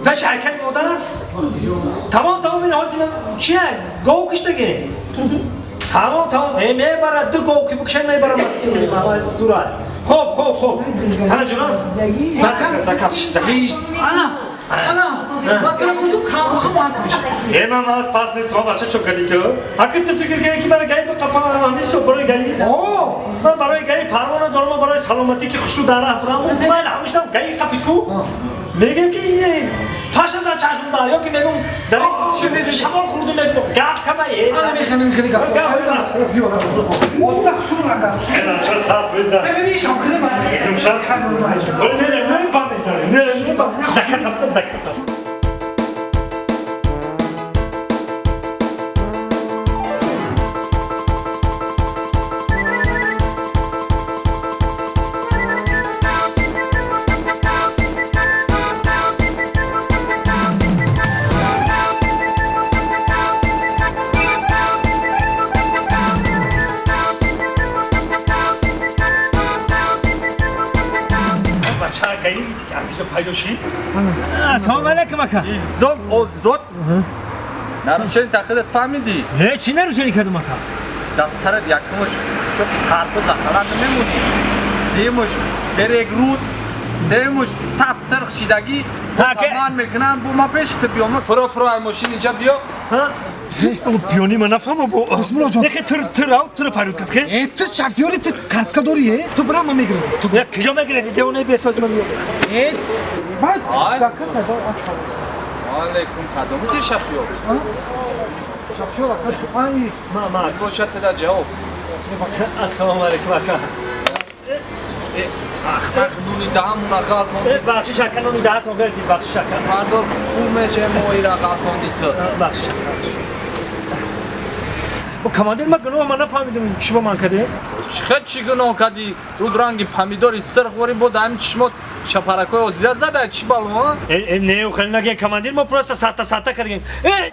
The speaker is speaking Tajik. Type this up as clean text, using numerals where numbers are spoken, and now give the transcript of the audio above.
Пеш ҳайкали модар? Тамом, тамом, ин ҳозир чия? Гов куштаги? Тамом, тамом. Мебарад, ду гов ки бикушад, мебарад мотосикли ма сурат. Хоб, хоб, хоб. Ҳана ҷонам. Заказ, заказ, заказ. Ана, ана, ватана буду камбахам аз меша. Э, ман аз пас нест, ма бача чо кардӣ ту? Аки ту фикр кардӣ ки мана гаи биқапам, ман нестам барои гаи. Ман барои гаи парвона дорам, барои саломатӣ ки хушрӯ дар раҳ бурам. Ман ҳамештам гаи қапи ку. Мегӯям ки паша дар чашм да, ё ки мегӯям дар шамол хӯрду мегӯям гап кама е. Ана механем хеле гап. Гап. Оста хушрӯ рангар. Ча саф бизан. Бибин шам хеле ман. Шам. Оли мерем, не пам мезанем. Мерем, не пам. Заказ, заказ. Пайдо шид. Ассалому алайкум, ака. Иззот, озод. Нарушени тахилат фаҳмидӣ? Не, чӣ нарушени кардам, ака? Дар сарат якумаш чоқи қарпуза халат намемонӣ. Дуюмаш перегруз, сеюмаш саб сирх шидагӣ. Ман мекунам, бо ма пеши ту биём. Фуро, фуро, ай мошин инҷа биё. Пиёни ма нафаҳмам бо. Нехе тур тур ав тур фарёд кард хе? Э, ту шофёри, ту каска дорӣ, э? Ту бира, ман мегирезам. Ту куҷо мегирезӣ? Девонаи бесози ман меёб. Э, баъд заказ садо ассалом. Алейкум, кадоми ти шофёр? Шофёр ака, ай, ма ма. Бошад тада ҷавоб. Ассалому алейкум, ака. Э, ахмақ, нуни даҳамуна ғалтон. Э, бахшиш, ака, нуни даҳатон гирдид, бахшиш, ака. Мардор пул меше моира ғалтонди ту. Бахшиш, ака. Бо командир, ма гуноҳ ма нафаҳмидам, чӣ ба ман кардем? Хе, чӣ гуноҳ кардӣ? Руд ранги помидори сирх ворӣ, бо даҳами чишмот шапаракҳои озира зада, чӣ бало? Э, не, хеле наген, командир, мо просто сатта сатта кардем. Э!